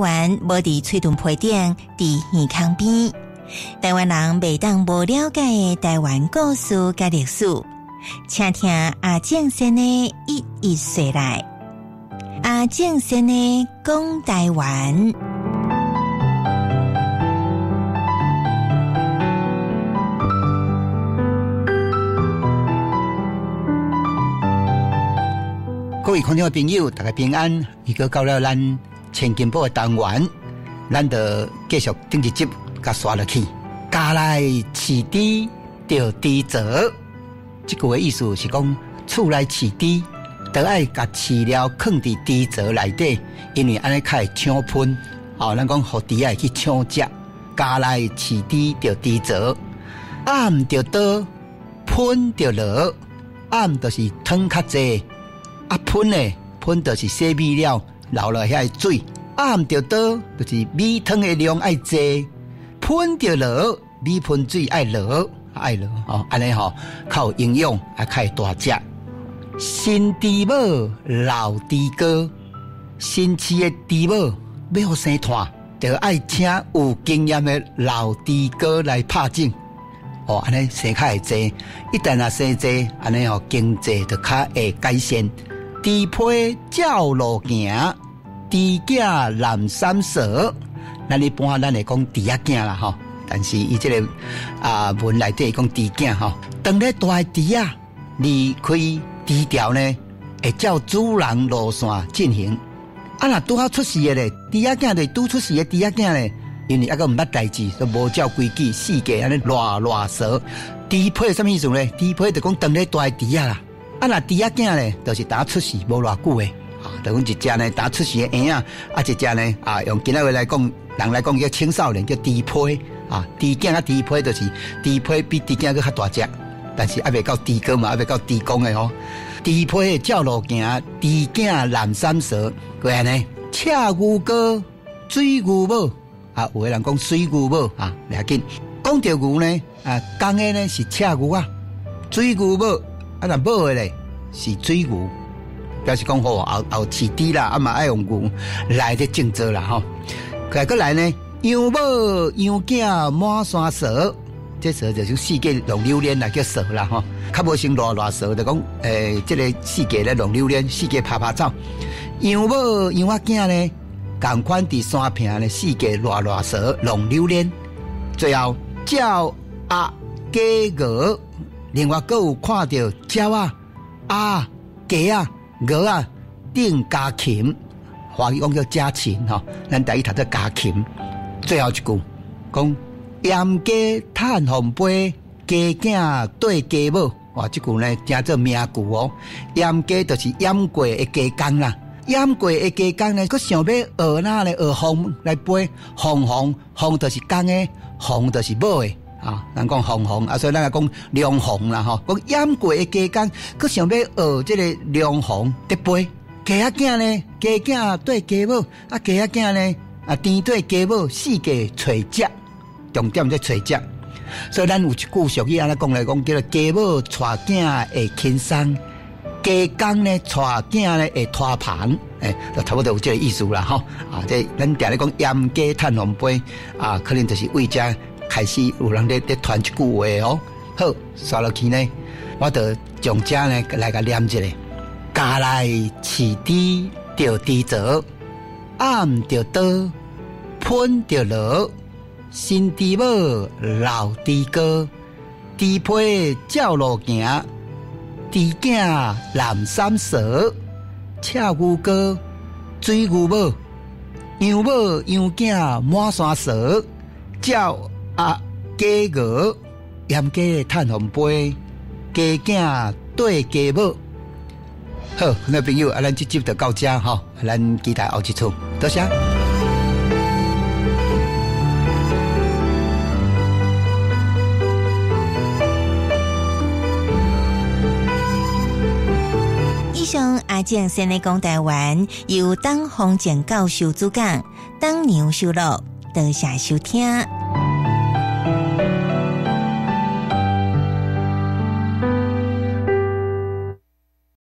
灣無佇喙唇皮頂，佇耳孔邊。台灣人袂當無了解的台灣故事佮歷史，請聽阿正先的一一說來。阿正先的講台灣。各位觀眾朋友，大家平安。又閣到了咱千金寶的單元，咱就繼續頂一集共紲落去。家內飼豬著豬槽，這句話意思是講，厝內飼豬，都愛共飼料囥佇豬槽內底，因為按呢較會搶噴。哦，咱講予豬仔會去搶食。家內飼豬著豬槽，掩著刀，噴著箩，掩就是湯較濟。啊，噴呢？噴就是洗米了，流落遐个水。掩著刀，就是米湯的量愛濟。噴著箩，米噴水愛落，愛落吼，按呢吼，較有營養，啊，較會大隻。新豬母，老豬哥，新飼的豬母欲予生湠，就愛請有經驗的老豬哥來拍種。哦，按呢生較會濟，一旦若生濟，按呢吼經濟就較會改善。豬批照路行，豬囝難三趖。咱一般咱會講豬仔囝啦吼，但是伊這个啊文內底講豬囝吼。當咧大的豬仔離開豬巢呢，會照主人路線進行。啊，若拄好出世的咧，豬仔囝就是拄出世的豬仔囝咧，因為猶閣毋捌代誌，都無照規矩，四界按呢亂亂趖。豬批啥物意思咧？豬批就講當咧大的豬仔啦。啊，若豬仔囝咧，就是剛出世無偌久的，啊，就講一隻呢，剛出世的嬰仔，啊，一隻呢，啊，用今仔話來講，人來講叫青少年叫豬批，啊，豬囝佮豬批就是豬批比豬囝閣較大隻，但是猶未到豬哥嘛，猶未到豬公的吼。豬批照路行，豬囝難三趖，閣按呢，赤牛哥，水牛母，啊，有的人講水牛母，啊，袂要緊。講著牛呢，啊，公的呢是赤牛仔，水牛母。啊，若母的咧是水牛，表示講吼後後飼豬啦，啊嘛愛用牛來咧種作啦吼。過來來呢，羊母羊囝滿山趖，這趖就是四界弄榴蓮啦，叫趖啦吼。較無先亂亂趖，就講欸，這个四界咧弄榴蓮，四界拍拍走。羊母羊仔囝呢，仝款佇山坪咧四界亂亂趖弄榴蓮，最後鳥鴨雞鵝。另外，閣有看著鳥仔、鴨、雞仔、鵝仔等家禽，華語講叫家禽吼，咱台語讀做家禽。最後一句講閹雞趁鳳飛，雞囝綴雞母。哇，這句呢誠做名句哦。閹雞就是閹過的雞公啦，閹過的雞公呢，閣想欲學哪咧？學鳳來飛，鳳凰鳳就是公的，凰就是母的。啊，人講鳳凰，啊，所以咱來講龍鳳啦吼。講閹過的雞公，閣想欲學這个龍鳳佇飛，雞仔囝呢？雞囝綴雞母，啊，雞仔囝呢？啊，甜綴雞母，四界揣食，重點在揣食。所以咱有一句俗語按呢講來講，叫做雞母帶囝會輕鬆，雞公呢帶囝呢會拖棚，欸，就差不多有這个意思啦吼。啊，這咱定咧講閹雞趁鳳飛，啊，可能就是為這。開始有人咧傳這句話哦，好，紲落去呢，我就將這呢來共念一下。家內飼豬著豬槽，掩著刀，噴著箩，新豬母，老豬哥，豬批照路行，豬囝難三趖，赤牛哥，水牛母，羊母羊囝滿山趖，鳥鴨雞鵝，閹雞趁鳳飛，雞囝綴雞母。好，那朋友，啊，咱這集就到這吼，咱期待後一次，多謝。以上阿正先的講台灣，由董宏正教授主講，董娘收錄，多謝收聽。